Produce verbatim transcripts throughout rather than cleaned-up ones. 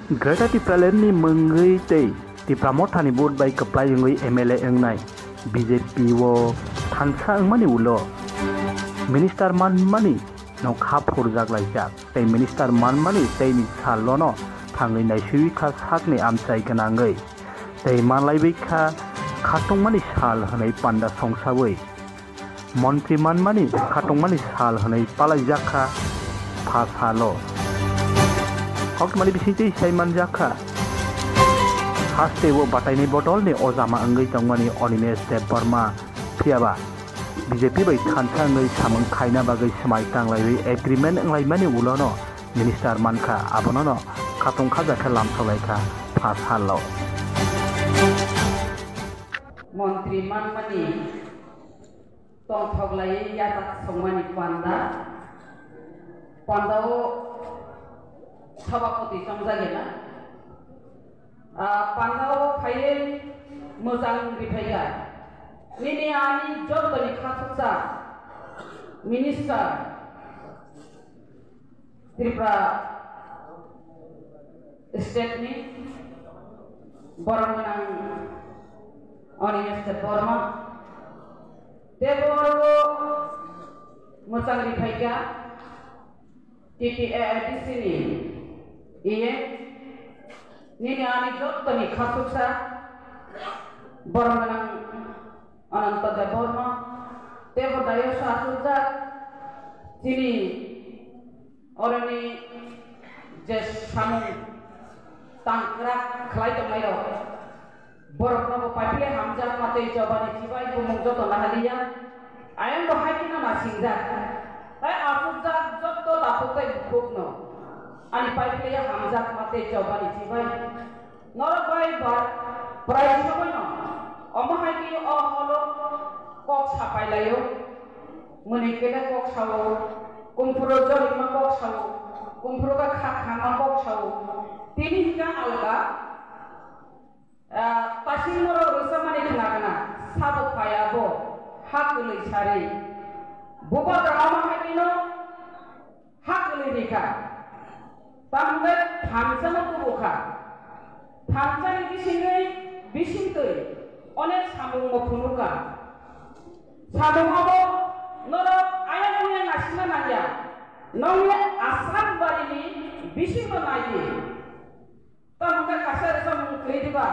Greater Tipraland ni mungwi tei Tipra Mothani vote bai kwplai wngwi M L A wngnai B J P o thansa wngmani ulo minister manmani no kha phurjak laijak tei minister manmani teini salono thangwi naiswi kha sakni amchai gwnangwi tei manlaiwi kha khatungmani sal hwnwi panda songsawi. Montri manmani khatungmani sal hwnwi palaijak kha pha salo. Koktwmani bisingtwi sai manjak kha, haste o bataini bodolni ojama wngwi tongmani Animesh Debbarma, phiyaba B J P bai thansa wngwi samung khaina bagwi swmai tanglaiwi agreement wnglaimani ulono minister mankha, abonono khatung khajakhe lamsolaikha pha salo. Montri manmani tongthok laiwi yachak songmani panda, pandao sabapati chongjagena. Ah, pandao phaiwi mwchang riphaikha. Nini ani jotoni khasuksa minister, Tripura state ni borok gwnang Animesh Debbarma tei borok mwchang riphaikha T T A A D C ni E M, nini ani jottoni khasuksa borok gwnang Ananta Debbarma tei bo dayo sa asukjak chini oroni je samung tangkrak khlai tongnairok, borokno bo paiphle hamjakma tei chobani chibai bumung joto nahaliya. Ayang bo hai kheno nasingjak, tai asukjak jotto takhuk tei bukhukno ani paiphle hamjakma tei chobani chibai. Norok bai ba prai somoino omo hai khe o holo kok sapai laio. Mwnwi kele kok sao, kumphuro jorima kok sao, kumphuro kha khama kok sao. Tini hika alga, ah, tasing norok rwchapmani khna gana, sabo phai abo ha kwlwi sari. Bubagra omo hai kheno ha kwlwi rikha. Tamni thansano kubukha. Thansani bisingwi bisingtwi onek samung bo phunukha. Samung abo norok ayang oyang naisingna nangya. Nongni Assam barini bisingo naidi. Tamungkha kaisa rwchapmung kwrwi diba?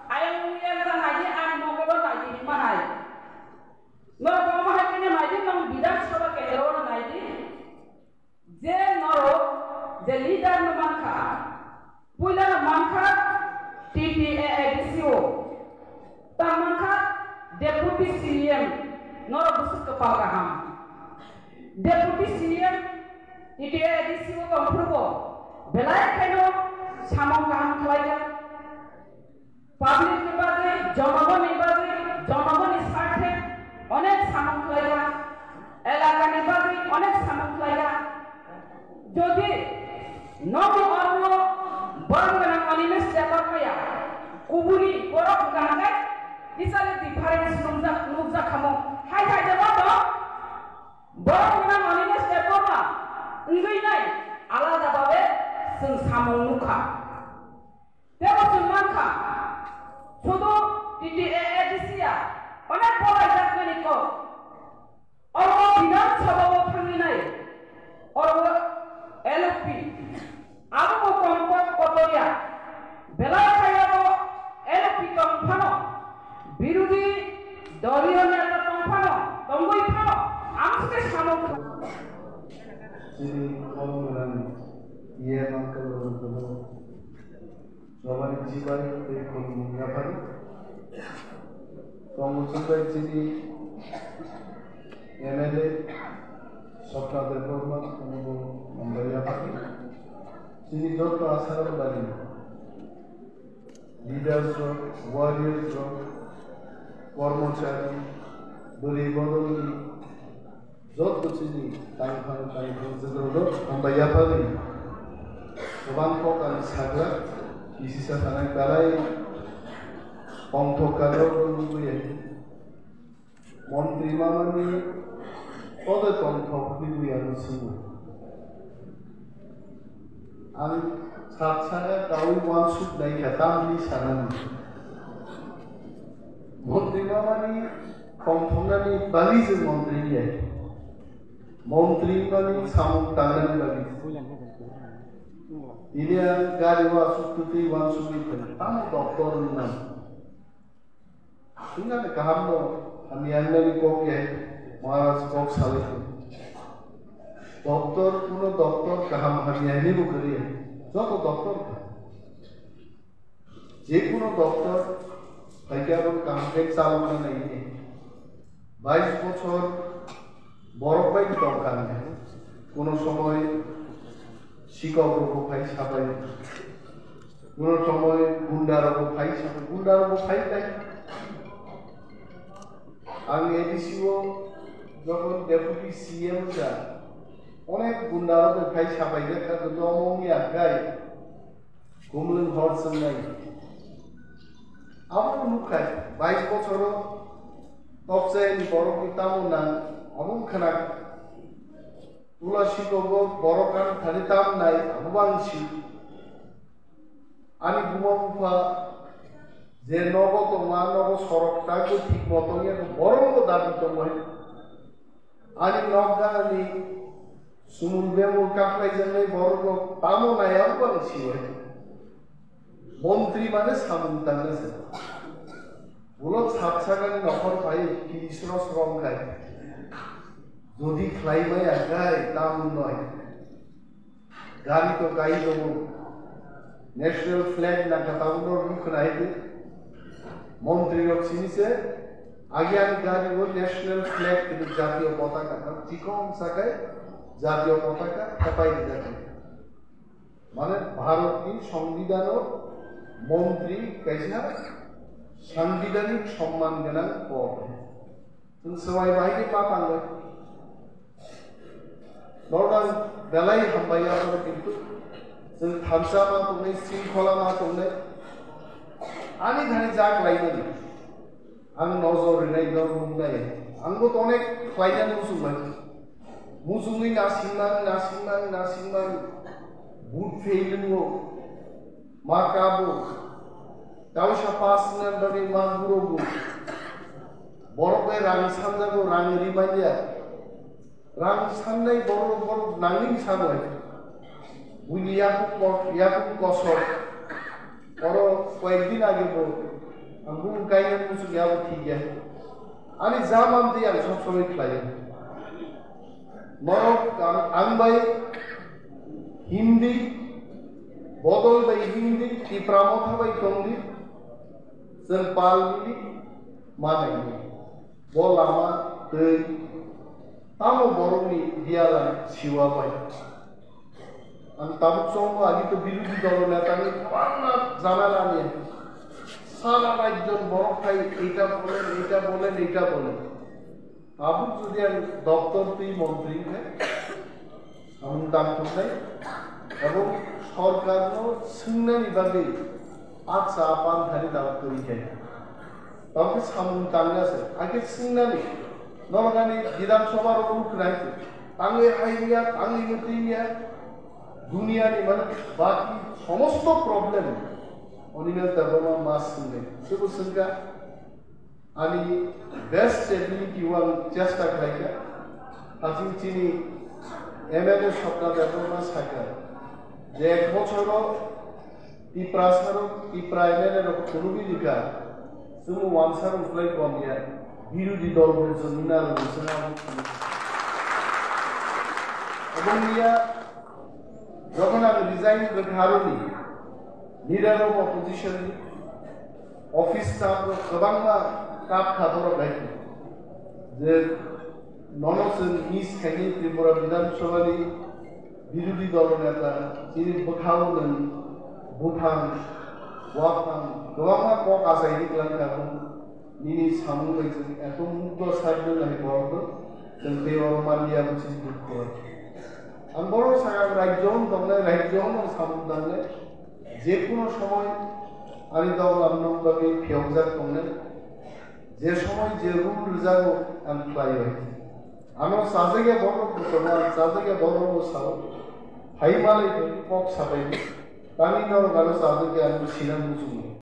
Ayang oyang ta naidi, ani mokolo naidi hinma hai. Norok omo hai kheno naidi, nong Bidhan Sabha kendro o naidi. Je norok je leader no mankha, puila no mankha T T A A D C o, ta mankha Deputy C E M, norok bwswk kwpal kaham. Deputy C E M T T A A D C o tongphuru bo belai khaino samung kaham khlaijak. Public ni bagwi, jonogoni bagwi, jonogoni sarthe onek samung khlaijak, elakani bagwi onek samung khlaijak. Jodi nokni oro borok gwnang Animesh Debbarma ya, kubuni borok gwnang khe kisale difference nukjak, nukjak khamu. Hai hai de bono borok gwnang Animesh Debbarma wngwi nai alada babe chwng samung nukha. Tebo chwng mankha, sudu T T A A D C ya onek bolai jakmani kok. Oro Bidhan Sabha o thangwi nai, oro L P, abo bo tongkok kotorya, belai khaiyabo L P tong phano, birodhi doliyo neta tong phano, tongwi phano, ang se samung. Chini kok gwnang E M uncle rok. Chobani chibai tei khulumung yaphari. Tongo chwngbai chini M L A Swapna Debbarma, onobo hambai yaphari. Chini joto asarok bari, leaders rok, warriors rok, kormochari, bwrwi bodolni, joto chini tangphang tangphang jwdrok hambai yaphagwi kwbang kok ang sakha, kisisa sanai belai tongthok kajak rok nugwi ya. Montri mamani kodo tongthok nugwi ya nw swngo. Ang sat saka kawi uansuk nai kha, tamni sanani. Montri mamani tongthoknani bagwi chwng montri ya. Montri mani samung tangnani bagwi. Ini ang gari o asuk twtwi uansukwi phai, tamo doctor wng nang. Wngkha kaham no, hamya wngnani kok ya, Maharaj kok salai. Doctor, kuno doctor kaham hamya hinwi bo kwrwi ya. Joto doctor kha. Je kuno doctor, phaikhe abo kaham khe chalokna nai. Bais bochor borok bai tongkha. Kuno somoy sikok rok bo phai sabai. Kuno somoy gunda rok bo phai sabai. Gunda rok bo phai tai. Ang A D C o jokhon deputy C M wngkha, onek gunda rok bo phai sabai kha, domo wngya khai. Kumlwng hor swngnai. Abo nukha, bais bochoro tokchayani borokni tamo nang, abo wngkha na. Tula sikogo borok kan thani tam nai, abo bang si. Ani buma bupha je nogo tongma, nogo sorok tak bo thik bo tongya, borok bo dabi tongmani. Ani nokdani sumul bemul kaplaijaknai borok rok tamo nai abo ang sibai. Montri mane samung tangna se. Ulo sat sakani nokhor pai kirisro srong khai. Jodi khlai maya khai tam noi. Gari to kai dogo. National flag nangkha tabukno rwkhwna hai di. Montri rok sini se agi ani gari o national flag kini jatiyo potaka, chikon sakai jatiyo potaka kapai rijak. Mane Bharatni Songbidanor montri kaisa sanbidanik somman gwnang pod. Chwng swbai bahai khe ma tangwi. Nordan belai hambai ya, kintu chwng thansa ma tongnai, singkhola ma tongnai. Ani thani jak laimani. Ang nojor rinai, nor nungnai. Ang bo to onek khlainani muchungmani. Muchungwi nasingmani, nasingmani, nasingmani. But fail wngo. Ma kabo. Tausa pass wngna bagwi ma gurogo. Borok bai rang sanjago, rang ri manya. Rang sannai borok, borok nangni sanai. Buini yakung ko-, yakung kosok. Oro koyek din age bo ang bumung kainani muchung ya bo thik ya. Ani ja man twi ang sob somoi khlai. Norok ang, ang bai Hindi, bodol bai Hindi, Tipra motha bai tongdi, chwng pal bili manai ni. Bo lama twi tamo borokni biyala siwa bai. Ang tabuk chongo agi to birodhi dolo netani kwbangma jamela ni. Sara rajyon borok hai eta bolen, eta bolen, eta bolen. Tabuk jodi ang doctor twi montri khe, samung tangthoknai ebong sorkarno swngnani bagwi atsa apan thani tabuk twi khe. Tabuk samung tangna se, age swngnani, norok ani Bidhan Sabha rok ruknai se, tangwi hai ya, tangwi no twi ya, duniya ni mane baki somosto problem Animesh Debbarma ma swngnai, sebo swngkha. Ani best ability o ang chesta khlaikha. Haching chini M L A Swapna Debbarma sakha je ek bochoro Tiprasa rok, Tipra M L A rok khulugwi rikha, chwng wansa rok khlai kom ya, birodhi dol rok chwng nina rok chwng abo khuluk. Obo wngya, jokhon ang resign rwkha aroni, leader of opposition ni office staff rok kwbangma kap kha borok hai je nono chwng miss khaini Tripura Bidhan Sabha ni birodhi dol neta chini bwkhao nwng buphang waphang kwbangma kok achai ri kwlang kha. Nini samung bai chwng eto mugdo sakno nai borok no chwng tei oro manliya bwswk dukhu. Ang borok sakha rajyo hwn tongnai, rajyo hwn samung tangnai, je kuno somoy ani doglam nok bagwi phiyokjak tongnai, je somoy je rule rwjago ang khlai bai. Ano chajakya borok no tongo, ang chajakya borok no sao. Hai malai bo kok sabai. Tani norok ano sajak ya ano sina muchungo.